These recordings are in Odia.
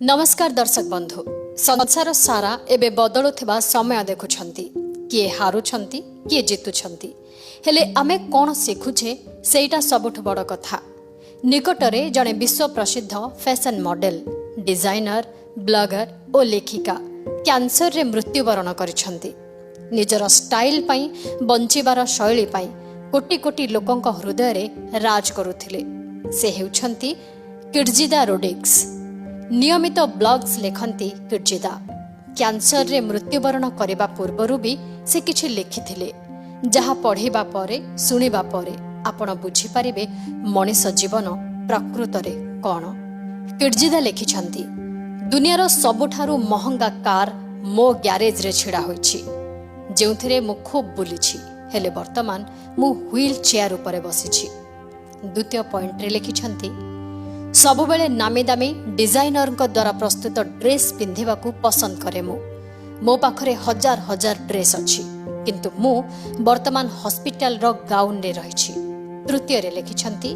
ନମସ୍କାର ଦର୍ଶକ ବନ୍ଧୁ। ସଂସାର ସାରା ଏବେ ବଦଳୁଥିବା ସମୟ ଦେଖୁଛନ୍ତି। କିଏ ହାରୁଛନ୍ତି, କିଏ ଜିତୁଛନ୍ତି, ହେଲେ ଆମେ କ'ଣ ଶିଖୁଛେ, ସେଇଟା ସବୁଠୁ ବଡ଼ କଥା। ନିକଟରେ ଜଣେ ବିଶ୍ୱ ପ୍ରସିଦ୍ଧ ଫ୍ୟାସନ୍ ମଡେଲ, ଡିଜାଇନର, ବ୍ଲଗର ଓ ଲେଖିକା କ୍ୟାନ୍ସରରେ ମୃତ୍ୟୁବରଣ କରିଛନ୍ତି। ନିଜର ଷ୍ଟାଇଲ ପାଇଁ, ବଞ୍ଚିବାର ଶୈଳୀ ପାଇଁ କୋଟି କୋଟି ଲୋକଙ୍କ ହୃଦୟରେ ରାଜ କରୁଥିଲେ। ସେ ହେଉଛନ୍ତି କିର୍ଜିଦା ରୋଡିକ୍ସ। ନିୟମିତ ବ୍ଲଗ୍ସ ଲେଖନ୍ତି କିର୍ଜିଦା। କ୍ୟାନ୍ସରରେ ମୃତ୍ୟୁବରଣ କରିବା ପୂର୍ବରୁ ବି ସେ କିଛି ଲେଖିଥିଲେ, ଯାହା ପଢ଼ିବା ପରେ, ଶୁଣିବା ପରେ ଆପଣ ବୁଝିପାରିବେ ମଣିଷ ଜୀବନ ପ୍ରକୃତରେ କ'ଣ। କିର୍ଜିଦା ଲେଖିଛନ୍ତି, "ଦୁନିଆର ସବୁଠାରୁ ମହଙ୍ଗା କାର୍ ମୋ ଗ୍ୟାରେଜରେ ଛିଡ଼ା ହୋଇଛି, ଯେଉଁଥିରେ ମୁଁ ଖୁବ୍ ବୁଲିଛି। ହେଲେ ବର୍ତ୍ତମାନ ମୁଁ ହ୍ୱିଲ୍ ଚେୟାର ଉପରେ ବସିଛି।" ଦ୍ୱିତୀୟ ପଏଣ୍ଟରେ ଲେଖିଛନ୍ତି, "ସବୁବେଳେ ନାମୀ ଦାମୀ ଡିଜାଇନରଙ୍କ ଦ୍ୱାରା ପ୍ରସ୍ତୁତ ଡ୍ରେସ୍ ପିନ୍ଧିବାକୁ ପସନ୍ଦ କରେ ମୁଁ। ମୋ ପାଖରେ ହଜାର ହଜାର ଡ୍ରେସ୍ ଅଛି, କିନ୍ତୁ ମୁଁ ବର୍ତ୍ତମାନ ହସ୍ପିଟାଲର ଗାଉନରେ ରହିଛି।" ତୃତୀୟରେ ଲେଖିଛନ୍ତି,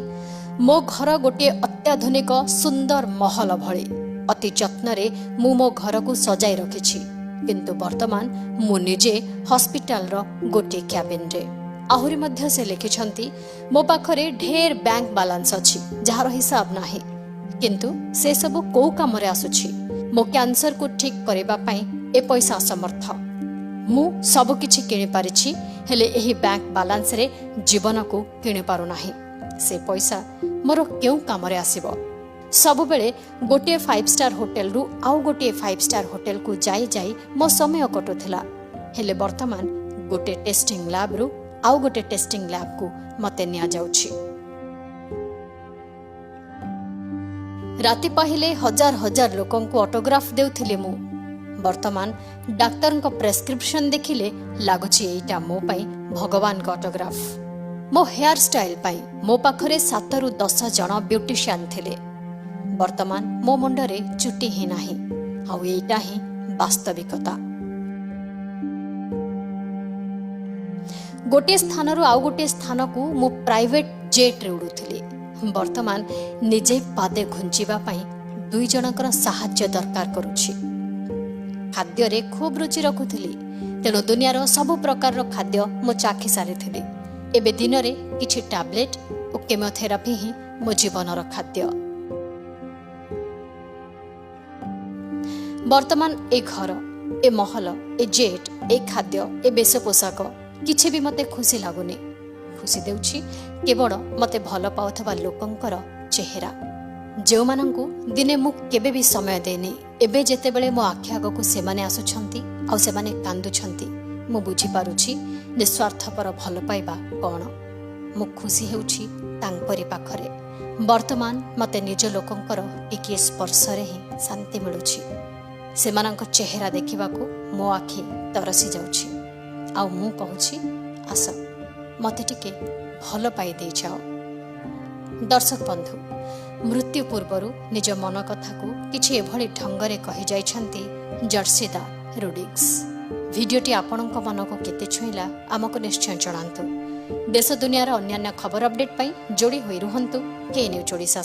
"ମୋ ଘର ଗୋଟିଏ ଅତ୍ୟାଧୁନିକ ସୁନ୍ଦର ମହଲ ଭଳି। ଅତି ଯତ୍ନରେ ମୁଁ ମୋ ଘରକୁ ସଜାଇ ରଖିଛି, କିନ୍ତୁ ବର୍ତ୍ତମାନ ମୁଁ ନିଜେ ହସ୍ପିଟାଲର ଗୋଟିଏ କ୍ୟାବିନରେ।" ଆହୁରି ମଧ୍ୟ ସେ ଲେଖିଛନ୍ତି, "ମୋ ପାଖରେ ଢେର ବ୍ୟାଙ୍କ ବାଲାନ୍ସ ଅଛି, ଯାହାର ହିସାବ ନାହିଁ। କିନ୍ତୁ ସେସବୁ କୋଉ କାମରେ ଆସୁଛି? ମୋ କ୍ୟାନ୍ସରକୁ ଠିକ୍ କରିବା ପାଇଁ ଏ ପଇସା ଅସମର୍ଥ। ମୁଁ ସବୁକିଛି କିଣିପାରିଛି, ହେଲେ ଏହି ବ୍ୟାଙ୍କ ବାଲାନ୍ସରେ ଜୀବନକୁ କିଣିପାରୁନାହିଁ। ସେ ପଇସା ମୋର କେଉଁ କାମରେ ଆସିବ? ସବୁବେଳେ ଗୋଟିଏ ଫାଇଭ୍ ଷ୍ଟାର ହୋଟେଲରୁ ଆଉ ଗୋଟିଏ ଫାଇଭ୍ ଷ୍ଟାର ହୋଟେଲକୁ ଯାଇ ଯାଇ ମୋ ସମୟ କଟୁଥିଲା। ହେଲେ ବର୍ତ୍ତମାନ ଗୋଟିଏ ଟେଷ୍ଟିଂ ଲ୍ୟାବ୍ରୁ ଆଉ ଗୋଟିଏ ଟେଷ୍ଟିଂ ଲ୍ୟାବ୍କୁ ମୋତେ ନିଆଯାଉଛି। ରାତି ପାହିଲେ ହଜାର ହଜାର ଲୋକଙ୍କୁ ଅଟୋଗ୍ରାଫ ଦେଉଥିଲି ମୁଁ। ବର୍ତ୍ତମାନ ଡାକ୍ତରଙ୍କ ପ୍ରେସ୍କ୍ରିପସନ୍ ଦେଖିଲେ ଲାଗୁଛି ଏଇଟା ମୋ ପାଇଁ ଭଗବାନଙ୍କ ଅଟୋଗ୍ରାଫ। ମୋ ହେୟାର ଷ୍ଟାଇଲ ପାଇଁ ମୋ ପାଖରେ 7ରୁ 10 ଜଣ ବ୍ୟୁଟିସିଆନ୍ ଥିଲେ। ବର୍ତ୍ତମାନ ମୋ ମୁଣ୍ଡରେ ଚୁଟି ହିଁ ନାହିଁ। ଆଉ ଏଇଟା ହିଁ ବାସ୍ତବିକତା। ଗୋଟିଏ ସ୍ଥାନରୁ ଆଉ ଗୋଟିଏ ସ୍ଥାନକୁ ମୁଁ ପ୍ରାଇଭେଟ୍ ଜେଟ୍ରେ ଉଡ଼ୁଥିଲି। ବର୍ତ୍ତମାନ ନିଜେ ପାଦେ ଘୁଞ୍ଚିବା ପାଇଁ ଦୁଇ ଜଣଙ୍କର ସାହାଯ୍ୟ ଦରକାର କରୁଛି। ଖାଦ୍ୟରେ ଖୁବ୍ ରୁଚି ରଖୁଥିଲି, ତେଣୁ ଦୁନିଆର ସବୁ ପ୍ରକାରର ଖାଦ୍ୟ ମୁଁ ଚାଖି ସାରିଥିଲି। ଏବେ ଦିନରେ କିଛି ଟ୍ୟାବଲେଟ୍ ଓ କେମୋଥେରାପି ହିଁ ମୋ ଜୀବନର ଖାଦ୍ୟ। ବର୍ତ୍ତମାନ ଏ ଘର, ଏ ମହଲ, ଏ ଜେଟ୍, ଏ ଖାଦ୍ୟ, ଏ ବେଶ ପୋଷାକ କିଛି ବି ମୋତେ ଖୁସି ଲାଗୁନି। ଖୁସି ଦେଉଛି କେବଳ ମୋତେ ଭଲ ପାଉଥିବା ଲୋକଙ୍କର ଚେହେରା, ଯେଉଁମାନଙ୍କୁ ଦିନେ ମୁଁ କେବେ ବି ସମୟ ଦେଇନି। ଏବେ ଯେତେବେଳେ ମୋ ଆଖି ଆଗକୁ ସେମାନେ ଆସୁଛନ୍ତି ଆଉ ସେମାନେ କାନ୍ଦୁଛନ୍ତି, ମୁଁ ବୁଝିପାରୁଛି ନିସ୍ୱାର୍ଥପର ଭଲ ପାଇବା କ'ଣ। ମୁଁ ଖୁସି ହେଉଛି ତାଙ୍କରି ପାଖରେ। ବର୍ତ୍ତମାନ ମୋତେ ନିଜ ଲୋକଙ୍କର ଟିକିଏ ସ୍ପର୍ଶରେ ହିଁ ଶାନ୍ତି ମିଳୁଛି। ସେମାନଙ୍କ ଚେହେରା ଦେଖିବାକୁ ମୋ ଆଖି ତରସି ଯାଉଛି ଆଉ ମୁଁ କହୁଛି, ଆସ, ମୋତେ ଟିକେ ଭଲ ପାଇ ଦେଇଯାଅ।" ଦର୍ଶକ ବନ୍ଧୁ, ମୃତ୍ୟୁ ପୂର୍ବରୁ ନିଜ ମନ କଥାକୁ କିଛି ଏଭଳି ଢଙ୍ଗରେ କହିଯାଇଛନ୍ତି ଜର୍ସିଦା ରୋଡିକ୍ସ। ଭିଡ଼ିଓଟି ଆପଣଙ୍କ ମନକୁ କେତେ ଛୁଇଁଲା, ଆମକୁ ନିଶ୍ଚୟ ଜଣାନ୍ତୁ। ଦେଶ ଦୁନିଆର ଅନ୍ୟାନ୍ୟ ଖବର ଅପଡେଟ୍ ପାଇଁ ଯୋଡ଼ି ହୋଇ ରୁହନ୍ତୁ କେ ନ୍ୟୁଜ୍ ଓଡ଼ିଶା।